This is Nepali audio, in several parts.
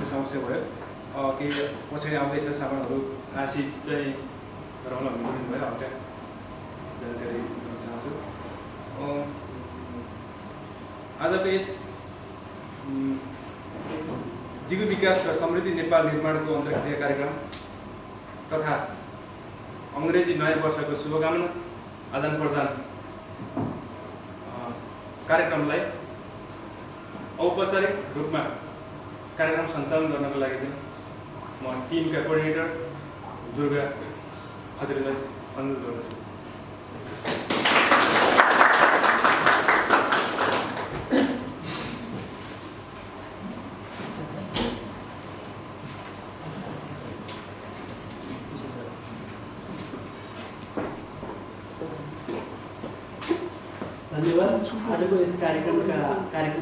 मुख्य समस्या भयो। केही पछाडि आउँदैछ सामानहरू आसी चाहिँ रहन भन्नु भयो। हल्का जानकारी दिन चाहन्छु। आजको यस दिगो विकास र समृद्धि नेपाल निर्माणको अन्तर्क्रिया कार्यक्रम तथा अङ्ग्रेजी नयाँ वर्षको शुभकामना आदान प्रदान कार्यक्रमलाई औपचारिक रूपमा कार्यक्रम सञ्चालन गर्नको लागि चाहिँ म टिमका कोअर्डिनेटर दुर्गा खत्रीलाई अनुरोध गर्दछु। धन्यवाद। आजको यस कार्यक्रम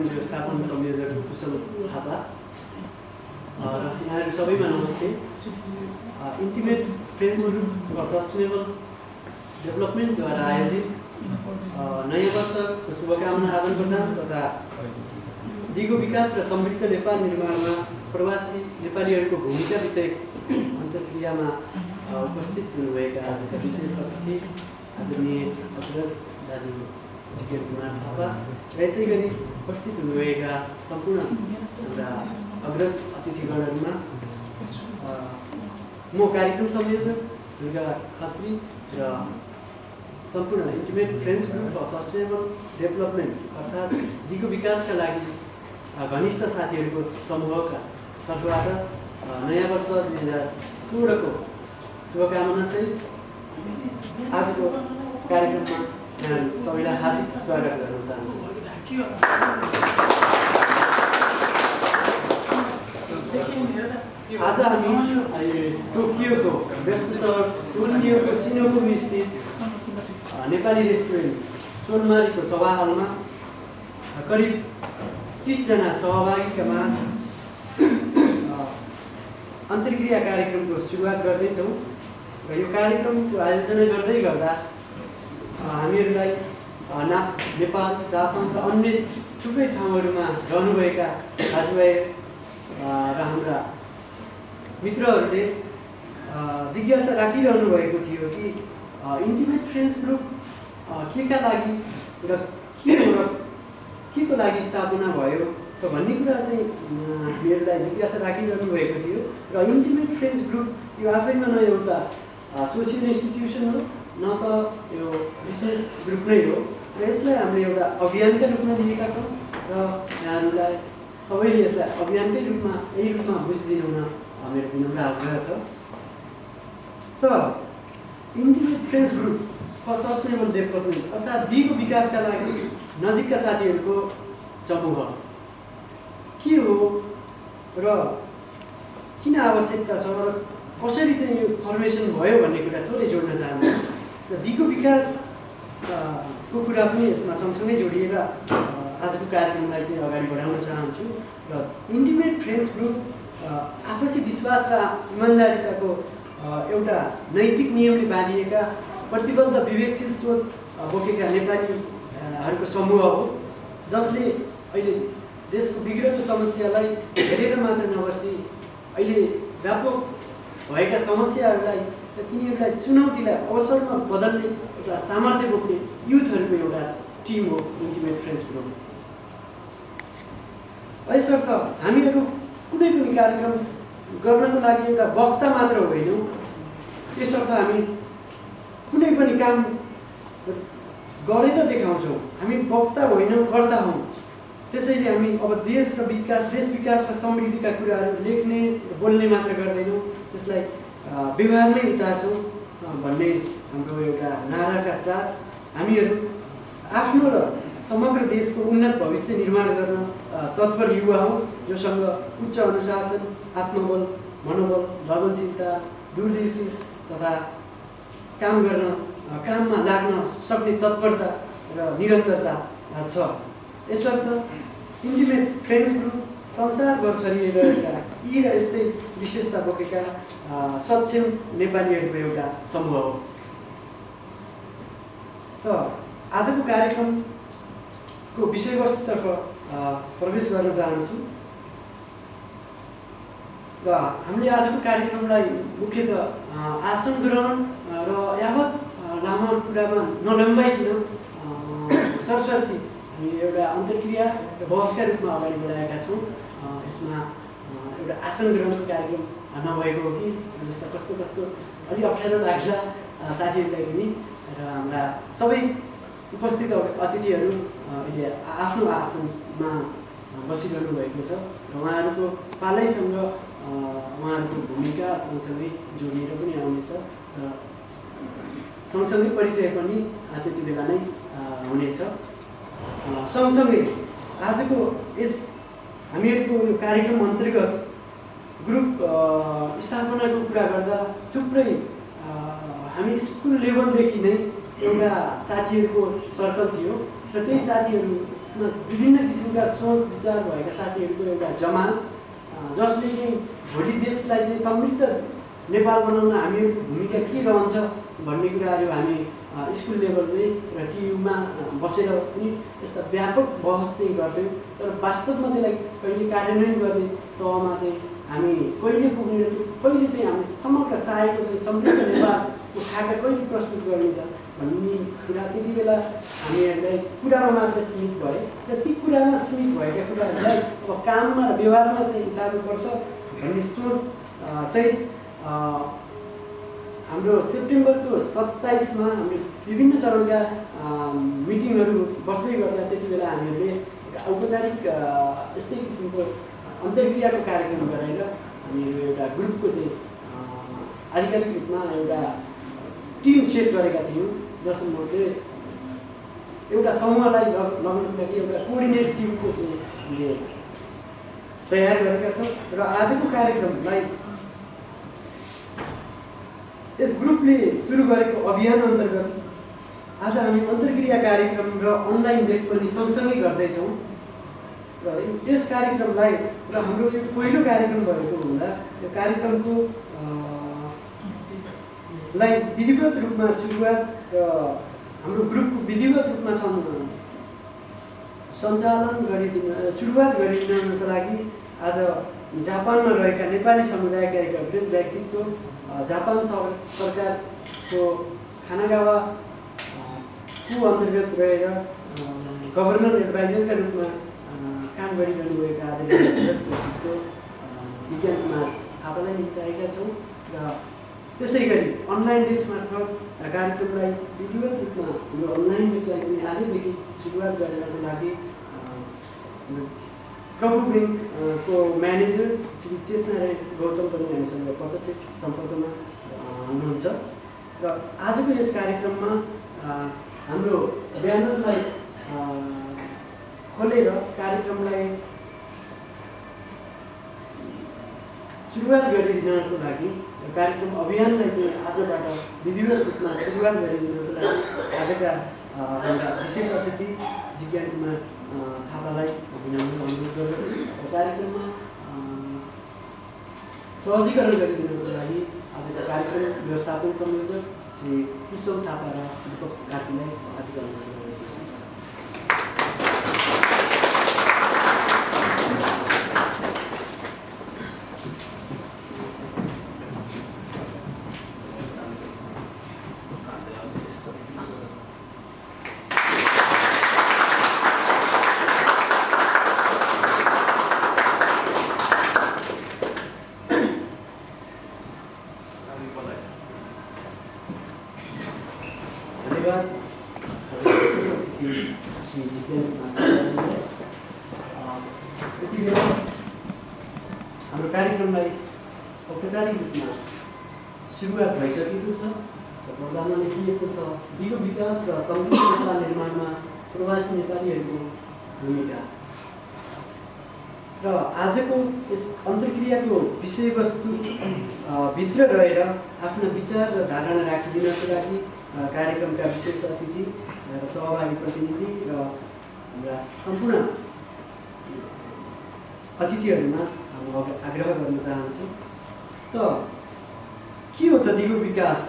व्यवस्थापन संयोजक कुशल थापा र यहाँहरू सबैमा नमस्ते। Intimate friends group for sustainable डेभलपमेन्टद्वारा आयोजित नयाँ वर्षको शुभकामना आदान प्रदान तथा दिगो विकास र समृद्ध नेपाल निर्माणमा प्रवासी नेपालीहरूको भूमिका विषय अन्तर्क्रियामा उपस्थित हुनुभएका आजका विशेष अतिथि आदरणीय अग्रज दाजु जिज्ञेश कुमार थापा र यसै गरी उपस्थित हुनुभएका सम्पूर्ण हाम्रा अग्रज अतिथिगणहरूमा म कार्यक्रम संयोजक दुर्गा खत्री र सम्पूर्ण intimate friends group for sustainable development अर्थात् दिगो विकासका लागि घनिष्ठ साथीहरूको समूहका तर्फबाट नयाँ वर्ष 2016को शुभकामनासहित आजको कार्यक्रममा सबैलाई हार्दिक स्वागत गर्न चाहन्छु। आज हामी टोकियोको व्यस्त सहर टोकियोको सिनोबुमी स्थित नेपाली रेस्टुरेन्ट सोनमारीको सभा हलमा करिब 30 जना सहभागीका माझ अन्तर्क्रिया कार्यक्रमको सुरुवात गर्दैछौँ र यो कार्यक्रमको आयोजना गर्दै गर्दा हामीहरूलाई नेपाल, जापान र अन्य थुप्रै ठाउँहरूमा रहनुभएका दाजुभाइ र हाम्रा मित्रहरूले जिज्ञासा राखिरहनु भएको थियो कि इन्टिमेट फ्रेन्ड्स ग्रुप केका लागि र के को लागि स्थापना भयो त भन्ने कुरा चाहिँ हामीहरूलाई जिज्ञासा राखिरहनु भएको थियो। र इन्टिमेट फ्रेन्ड्स ग्रुप यो आफैमा न एउटा सोसियल इन्स्टिट्युसन हो न त यो बिजनेस ग्रुप नै हो। र यसलाई हामीले एउटा अभियानका रूपमा लिएका छौँ र हामीलाई सबैले यसलाई अभियानकै रूपमा यही रूपमा बुझिदिनु हुन मेरो विनम्र आग्रह छ। त intimate friends group for sustainable development अर्थात् दिगो विकासका लागि नजिकका साथीहरूको समूह के हो र किन आवश्यकता छ र कसरी चाहिँ यो फर्मेसन भयो भन्ने कुरा थोरै जोड्न चाहन्छु। र दिगो विकास को कुरा पनि यसमा सँगसँगै जोडिएर आजको कार्यक्रमलाई चाहिँ अगाडि बढाउन चाहन्छु। र इन्टिमेट फ्रेन्ड्स ग्रुप आपसी विश्वास र इमान्दारिताको एउटा नैतिक नियमले बाँधिएका प्रतिबद्ध विवेकशील सोच बोकेका नेपालीहरूको समूह हो जसले अहिले देशको बिग्रदो समस्यालाई हेरेर मात्र नबसी अहिले व्यापक भएका समस्याहरूलाई र तिनीहरूलाई चुनौतीलाई अवसरमा बदल्ने एउटा सामर्थ्य बोक्ने युथहरूको एउटा टिम हो इन्टिमेट फ्रेन्ड्स ग्रुप। यसर्थ हामीहरू कुनै पनि कार्यक्रम गर्नको लागि एउटा वक्ता मात्र होइनौँ। त्यसर्थ हामी कुनै पनि काम गरेर देखाउँछौँ। हामी वक्ता होइनौँ, कर्ता हौँ। त्यसैले हामी अब देश विकास र समृद्धिका कुराहरू लेख्ने बोल्ने मात्र गर्दैनौँ, त्यसलाई व्यवहारमै उतार्छौँ भन्ने हाम्रो एउटा नाराका साथ हामीहरू आफ्नो र समग्र देशको उन्नत भविष्य निर्माण गर्न तत्पर युवा हौँ जोसँग उच्च अनुशासन, आत्मबल, मनोबल, लगनशीलता, दूरदृष्टि तथा काममा लाग्न सक्ने तत्परता र निरन्तरता छ। यसर्थ इन्टिमेट फ्रेन्ड्स ग्रुप संसारभर छरिएका यी र यस्तै विशेषता बोकेका सक्षम नेपालीहरूको एउटा समूह हो। त आजको कार्यक्रमको विषयवस्तुतर्फ प्रवेश गर्न चाहन्छु। र हामीले आजको कार्यक्रमलाई मुख्यतः आसन ग्रहण र यावत लामो कुरामा नलम्बाइकन सरसर्ती हामी एउटा अन्तर्क्रिया र बहसका रूपमा अगाडि बढाएका छौँ। यसमा एउटा आसन ग्रहणको कार्यक्रम नभएको हो कि जस्ता कस्तो कस्तो अलिक अप्ठ्यारो लाग्छ साथीहरूलाई पनि। र हाम्रा सबै उपस्थित अतिथिहरू अहिले आफ्नो आसनमा बसिरहनु भएको छ र उहाँहरूको पालैसँग उहाँहरूको भूमिका सँगसँगै जोडिएर पनि आउनेछ र सँगसँगै परिचय पनि त्यति बेला नै हुनेछ। सँगसँगै आजको यस हामीहरूको यो कार्यक्रम अन्तर्गत ग्रुप स्थापनाको कुरा गर्दा थुप्रै हामी स्कुल लेभलदेखि नै एउटा साथीहरूको सर्कल थियो र त्यही साथीहरूमा विभिन्न किसिमका सोच विचार भएका साथीहरूको एउटा जमात जसले चाहिँ भोलि देशलाई चाहिँ समृद्ध नेपाल बनाउन हामीहरूको भूमिका के रहन्छ भन्ने कुराहरू हामी स्कुल लेभलमै र टियुमा बसेर पनि यस्ता व्यापक बहस चाहिँ गर्थ्यौँ। तर वास्तवमा त्यसलाई कहिले कार्यान्वयन गर्ने तहमा चाहिँ हामी कहिले पुग्ने र कहिले चाहिँ हामी समग्र चाहेको चाहिँ समृद्ध नेपालको खाका कहिले प्रस्तुत गर्ने त भन्ने कुरा त्यति बेला हामीहरूलाई कुरामा मात्र सीमित भए र ती कुरामा सीमित भएका कुराहरूलाई अब काममा र व्यवहारमा चाहिँ उतार्नुपर्छ भन्ने सोच सहित हाम्रो सेप्टेम्बरको 27मा हामीले विभिन्न चरणका मिटिङहरू बस्दै गर्दा त्यति बेला हामीहरूले औपचारिक यस्तै किसिमको अन्तर्क्रियाको कार्यक्रम गराएर हामीहरू एउटा ग्रुपको चाहिँ आधिकारिक रूपमा एउटा टिम सेट गरेका थियौँ जसमा चाहिँ एउटा समूहलाई लगाउनको लागि एउटा कोअर्डिनेट टिमको चाहिँ हामीले तयार गरेका छौँ। र आजको कार्यक्रमलाई यस ग्रुपले सुरु गरेको अभियान अन्तर्गत आज हामी अन्तर्क्रिया कार्यक्रम र अनलाइन डेस्क पनि सँगसँगै गर्दैछौँ। र यस कार्यक्रमलाई र हाम्रो यो पहिलो कार्यक्रम भएको हुँदा यो कार्यक्रमको लाई विधिवत रूपमा सुरुवात र हाम्रो ग्रुपको विधिवत रूपमा सञ्चालन सुरुवात गरिदिनको लागि आज जापानमा रहेका नेपाली समुदायका एक अग्रज व्यक्तित्व जापान सरकारको खानागावाको अन्तर्गत रहेर गभर्नर एडभाइजरका रूपमा काम गरिरहनु भएका आदरणीय व्यक्तित्व जिज्ञान कुमार थापालाई निम्ताएका छौँ। र त्यसै गरी अनलाइन डेस्क मार्फत कार्यक्रमलाई विधिवत रूपमा यो अनलाइन डेस्कलाई पनि आजैदेखि सुरुवात गर्नको लागि प्रभु ब्याङ्कको म्यानेजर श्री चेतनारायण गौतम पनि हामीसँग प्रत्यक्ष सम्पर्कमा हुनुहुन्छ। र आजको यस कार्यक्रममा हाम्रो ब्यानरलाई खोलेर कार्यक्रमलाई सुरुवात गरिदिनको लागि कार्यक्रम अभियानलाई चाहिँ आजबाट विधिवत रूपमा सुरुवात गरिदिनको लागि आजका हाम्रा विशेष अतिथि जिज्ञान कुमार थापालाई अभिनन्दन अनुरोध गर्दछु। कार्यक्रममा सहजीकरण गरिदिनको लागि आजका कार्यक्रम व्यवस्थापन संयोजक श्री कुशल थापा र दीपक कार्कीलाई हार्दिक अनुरोध गर्दछु। हाम्रो कार्यक्रमलाई औपचारिक रूपमा सुरुवात भइसकेको छ। प्रधानमा लेखिएको छ दिगो विकास र समृद्ध नेपाल निर्माणमा प्रवासी नेपालीहरूको भूमिका। र आजको यस अन्तर्क्रियाको विषयवस्तु भित्र रहेर आफ्ना विचार र धारणा राखिदिनको लागि कार्यक्रमका विशेष अतिथि र सहभागी प्रतिनिधि र हाम्रा सम्पूर्ण अतिथिहरूमा आग्रह गर्न चाहन्छु। त के हो त दिगो विकास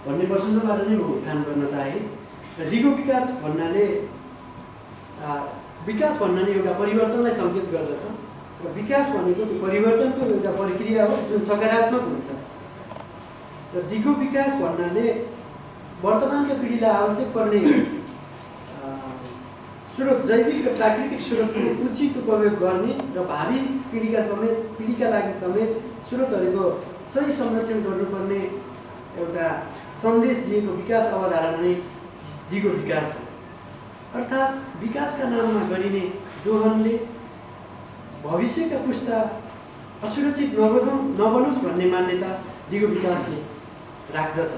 भन्ने प्रश्नबाट नै म उठान गर्न चाहे। र दिगो विकास भन्नाले एउटा परिवर्तनलाई सङ्केत गर्दछ। र र विकास भनेको त्यो परिवर्तनको एउटा प्रक्रिया हो जुन सकारात्मक हुन्छ। र दिगो विकास भन्नाले वर्तमानका पिँढीलाई आवश्यक पर्ने स्रोत जैविक र प्राकृतिक स्रोतको उचित उपयोग गर्ने र भावी पिँढीका लागि समेत स्रोतहरूको सही संरक्षण गर्नुपर्ने एउटा सन्देश दिएको विकास अवधारणा नै दिगो विकास हो। अर्थात् विकासका नाममा गरिने दोहनले भविष्यका पुस्ता असुरक्षित नबनोस् भन्ने मान्यता दिगो विकासले राख्दछ।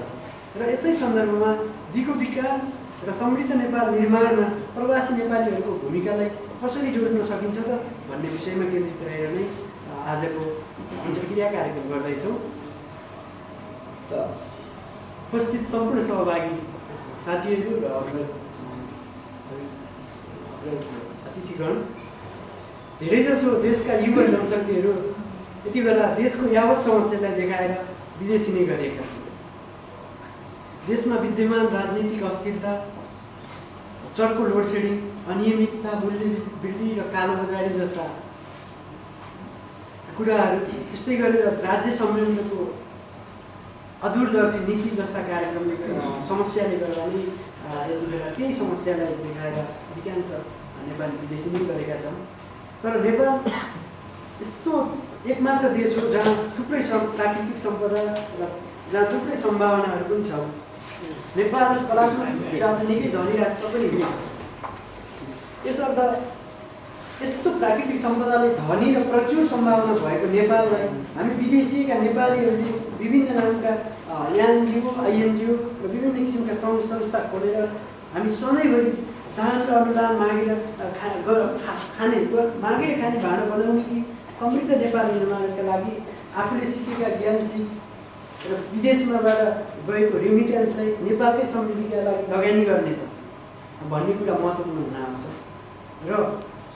र यसै सन्दर्भमा दिगो विकास र समृद्ध नेपाल निर्माणमा प्रवासी नेपालीहरूको भूमिकालाई कसरी जोड्न सकिन्छ त भन्ने विषयमा केन्द्रित रहेर नै आजको अन्तर्क्रिया कार्यक्रम गर्दैछौँ। त उपस्थित सम्पूर्ण सहभागी साथीहरू र अतिथिगण, धेरैजसो देशका युवा जनशक्तिहरू यति बेला देशको यावत समस्यालाई देखाएर विदेशिने गरेका छन्। देशमा विद्यमान राजनीतिक अस्थिरता, चर्को लोडसेडिङ, अनियमितता, मूल्य वृद्धि र कालोबजारी जस्ता कुराहरू, त्यस्तै गरेर राज्य संयन्त्रको अदूरदर्शी नीति जस्ता कार्यक्रमले समस्याले गर्दा नै यति बेला त्यही समस्यालाई देखाएर अधिकांश नेपाली विदेशी गरेका छन्। तर नेपाल यस्तो एकमात्र देश हो जहाँ थुप्रै प्राकृतिक सम्पदा र जहाँ थुप्रै सम्भावनाहरू पनि छ। नेपाल कलात्मक हिसाबले निकै धनी राष्ट्र पनि हुनेछ। यसर्थ यस्तो प्राकृतिक सम्पदाले धनी र प्रचुर सम्भावना भएको नेपाललाई हामी विदेशीका नेपालीहरूले विभिन्न नामका एनजिओ, आइएनजिओ र विभिन्न किसिमका सङ्घ संस्था खोलेर हामी सधैँभरि दान र अनुदान मागेर खाने भाँडो बनाउने कि समृद्ध नेपाल निर्माणका लागि आफूले सिकेका ज्ञान र विदेशमाबाट गएको रिमिटेन्सलाई नेपालकै समृद्धिका लागि लगानी गर्ने त भन्ने कुरा महत्त्वपूर्ण हुन आउँछ। र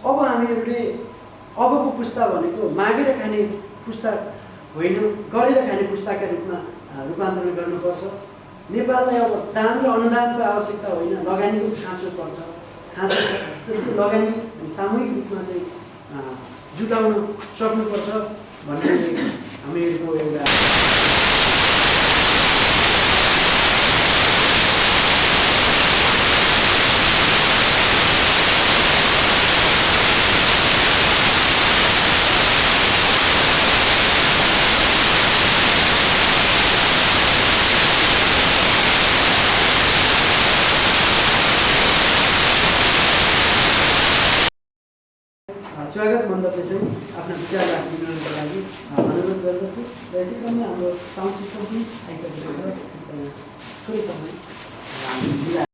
अब हामीहरूले अबको पुस्ता भनेको मागेर खाने पुस्ता होइन, गरेर खाने पुस्ताका रूपमा रूपान्तरण गर्नुपर्छ। नेपाललाई अब दान र अनुदानको आवश्यकता होइन, लगानीको खाँचो पर्छ। त्यो लगानी सामूहिक रूपमा चाहिँ जुटाउन सक्नुपर्छ भन्ने हामीहरूको एउटा स्वागत मण्डपले चाहिँ आफ्नो विचार राखिदिनको लागि अनुरोध गर्दछु। र यसै क्रममा हाम्रो साउन्ड सिस्टम पनि आइसकेको छ। थोरै समय